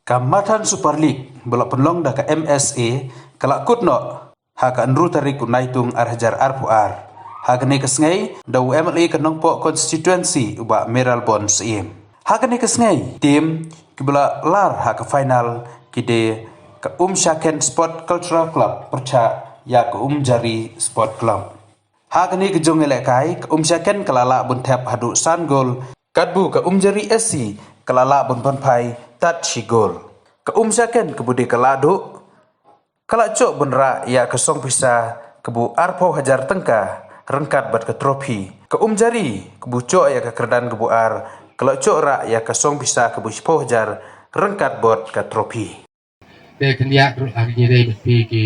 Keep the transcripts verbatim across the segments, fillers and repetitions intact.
Ka Mathan Super League ba la pynlong da ka M S A ka la kut noh ha ka hynriew tarik u Naitung ar hajar arphew ar. Ha kane ka sngi da u M L A ka Nongpoh constituency u Bah Mayralborn Syiem. Ha kane ka sngi team kiba la lar ha ka final ki dei ka Umshaken Sport Cultural Club pyrshah ïa ka Umjari Sport Club. Ha kane ka jong ka lehkai ka Umshaken ka la lah ban thep haduh san gol, katba ka Umjari S C ka la lah ban pynphai tad shi gol. Ka Umshaken kaba dei ka la duh ka la choh ban rah ïa ka song pisa kaba arphew hajar tyngka ryngkat bad ka trophy. Ka Umjari kaba choh ïa ka kyrdan kaba ar ka la choh rah ïa ka song pisa kaba shiphew hajar ryngkat bad ka trophy. Te khyndiat ruh ha kine dei bad phi ki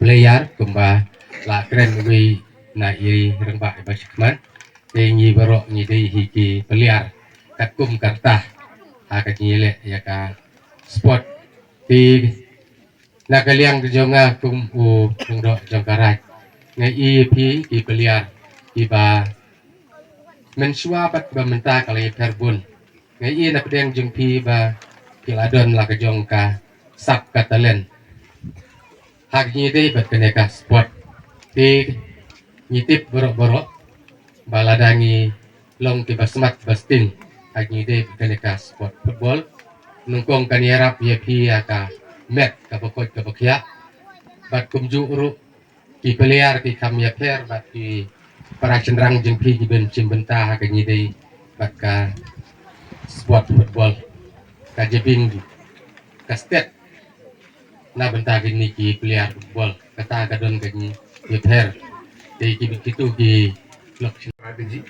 player kumba la kren uwei na i rangbah iba shakhmat. Te ngi baroh ngi dei hi ki player katkum ka rta ha ka jingïaleh ïa ka sport. Te na ka liang ka jong nga kum u lyngdoh jong ka raid, nga i ïa phi ki player kiba mynshuwa bad ba mynta ka la ïapher bun. Nga i na pdeng jong phi ba phi la don la ka jong ka sap ka talent ha kine dei bad kane ka sport. Te ngi tip baroh baroh ba lada ngi long kiba smat ba sting ha kine dei bad kane ka sport football, nyngkong kan ïarap ïa phi ïa ka met kaba koit kaba khiah. Bad kumjuh ruh ki player ki kham ïapher bad ki para shynrang jong phi ki ban shim bynta ha kane dei bad ka sport football, ka jabieng ka stet na bynta kine ki player football. Kata ka don ka jingïapher. Te ki, kitu ki lok strategy.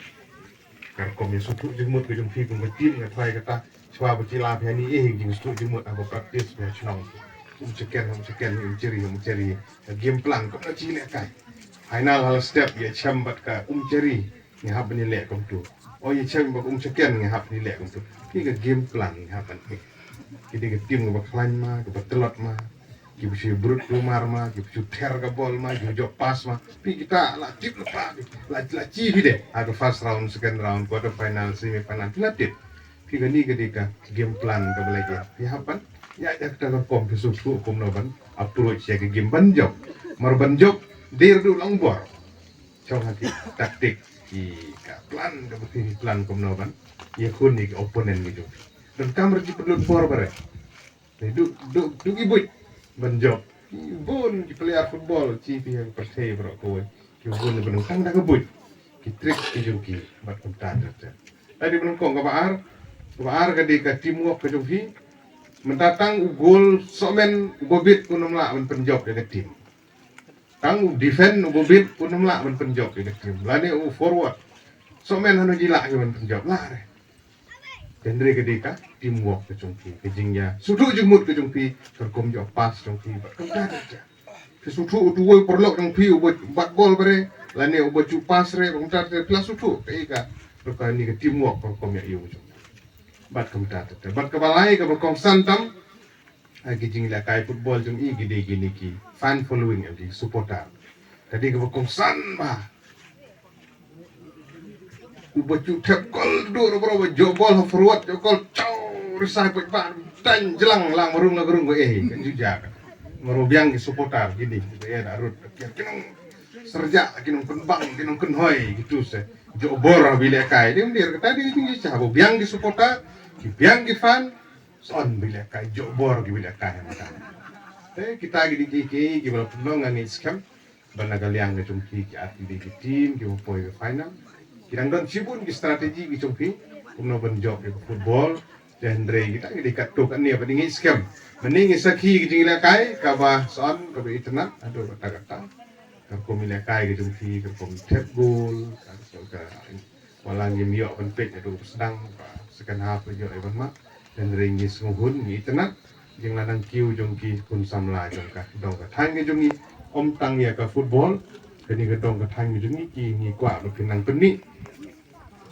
Ka rukom ïa sngewthuh jingmut ka jong phi kum ka team, nga tharai kata shuwa ba ki la phi ani, eh, jingsngewthuh jingmut haba practice ba shnong. Umshaken, Umshaken, Umjari, Umjari. Ka game plan kum ka jingïalehkai. Final ha la step ïa shem bad ka Umjari. Ngi hap ban ïaleh kumtu. O, ïa shem bad ka Umshaken ngi hap ban ïaleh kumtu. Ki ka game plan ngi hap ban, eh. Ki dei ka team kaba khlaiñ ma, kaba tlot ma, kiba shu brut kulmar ma, kiba shu ther ka bol ma, kiba jop pass ma. Phi kita la tip lypa, la, la chi phi de ha ka first round, second round, quarter final, semi final, phi la tip. Phi kane ka dei ka game plan kaba la ïa phi hap ban ïa, ïa kata ka rukom phi sngewthuh kumno ban approach ïa ka game ban jop. Mar ban jop dei ruh long bor. Chong ha ki tactic, ki ka plan kaba phi plan kumno ban ïakhun ïa ki opponent ki jong phi. Donkam ruh ki pynlut bor ba re. Te duk, duk, duk i buit ban jop. Ki bun ki player football chi phi ha ka pyrthei baroh kawei. Ki bun ban tang da ka buit. Ki trick ki jong ki bad kumta ter ter. Te dei ban kong kaba ar, kaba ar ka dei ka teamwork ka jong phi. Mynta tang u goal sohmen uba bit un ym lah ban pynjop ïa ka team. Tang u defend uba bit un ym lah ban pynjop ïa ka team. Lane u forward sohmen hano ji lah ïa ban pynjop, lah re. Te hynrei ka dei ka teamwork ka jong phi, ka jingïa sngewthuh jingmut ka jong phi, ka rukom ïoh pass jong phi bad kumta ter ter. Phi sngewthuh utu uwei u paralok jong phi uba bat bol ba re, lane uba ju pass re, bad kumta ter ter phi la sngewthuh. Ka i ka rukom, ka ni ka teamwork ka rukom ïa ïoh jong phi. Bad kumta ter ter. Bad kaba lai kaba kongsan tam ha ki jingïalehkai football jong i ki dei kine ki fan following, ki supporter. Ka dei kaba kongsan bha. Uba ju thep kol dur bro, ba jop bol ha forward, jop kol chaw, risai pek ba, tang jlang lang marung la rung ba, eh, ka ju ja ka. Maro biang ki supporter kine, ba ïa da rut, ki nong serja, ki nong pynbang, ki nong kynhoi, kitu se. Jop bor ha ba ïalehkai, dei myndir kata dei ki jingja, ba biang ki supporter, ki biang ki fan, son ba ïalehkai, jop bor ki ba ïalehkai ha mynta. Te kita ki dei ki, ki, kiba la pynlong, nga ngeit skhem ba na ka liang ka jong ki, ki ar tylli ki team kiba poi ka final. Ki dang don shibun ki strategy ki jong ki kumno ban jop ïa ka football. Te hynrei kita ki dei katto katne ba dei, ngeit skhem mynne ngi sakhi ki jingïalehkai kaba son, kaba itynnad haduh katta katta. Ka rukom ïalehkai ka jong ki, ka rukom thep goal, ka, ka, ka Wat la ngim ïoh ban peit haduh ba sdang, ba second half la ïoh ïa ban mad. Hynrei ngi sngewhun, ngi itynnad jingla nang kiew jong ki khun samla jong ka dong ka thaiñ ka jong ngi. Ym tang ïa ka football, kane ka dong ka thaiñ ka jong ngi, ki ngi kwah ba kin nang pynmih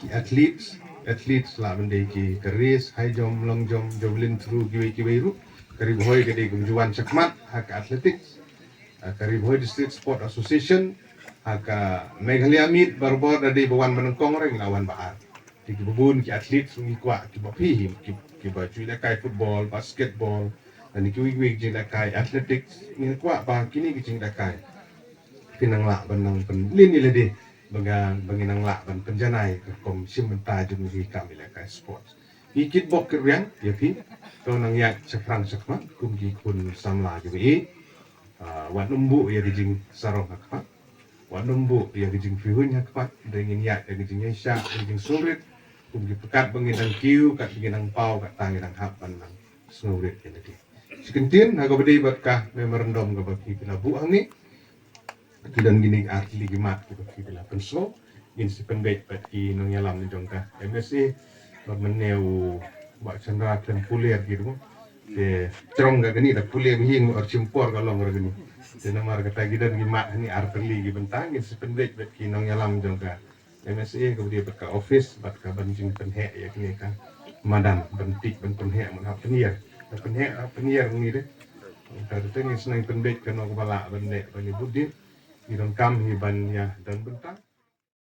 ki athletes, athletes lah ban dei ki ka race, high jump, long jump, javelin throw, kiwei kiwei ruh. Ka Ri Bhoi ka dei kum ju wan shakhmat ha ka athletics. Ah, ka Ri Bhoi District Sport Association, ha ka Meghalaya Meet, barabor da dei ba wan ba nyngkong, reng la wan ba ar. Te kiba bun ki athlete ngi kwah kiba phi hi ki, kiba ju ïalehkai football, basketball, lane kiwei kiwei ki jingïalehkai athletics, ngi kwah ba kine ki jingïalehkai phi nang lah ban nang pynlin ïa lade ba nga, ba ngi nang lah ban pynjanai ka rukom shim bynta jong ngi kam ïalehkai sports. Ngi kitbok kitrwiang ïa phi, to nang ïaid shaphrang shakhmat kum ki khun samla kiba ïeit. Ah, wat nym buh ïa ka jingsarong ha khmat, wat nym buh ïa ka jingpyrhuh ha khmat. Dei ngin ïaid ïa ka jingïaishah, ïa ka jingsngewrit. Kum ki pyrkhat ba ngin nang kiew, kat ba ngin nang paw, kat ba ngin nang hap ban nang sngewrit ïa lade. Shi kyntien ha kaba dei bad ka memorandum kaba ki phi la buh hangne, ki don kine ar tylli ki mat kiba ki phi la pynsngew. Ngin sa pynbeit bad ki nongïalam jong ka M S A, ba mynne u Bah Chandra khlem pule ïa ki ruh. Te trong ka kane da pule ba hi, ngi ar shim por ka long ka kane. Te namar kata ki don ki mat hangne ar tylli ki bynta, ngin sa pynbeit bad ki nongïalam jong ka M S A kaba dei bad ka office bad ka ban jingpynheh ïa kane ka madan, ban tip ban pynheh, ban hap pynïar. Ka pynheh hap pynïar ngi de. Ka te ngin sa nang pynbeit kano kaba lah ban leh ban ïa bud din. Ngi donkam hi ban ïa don bynta.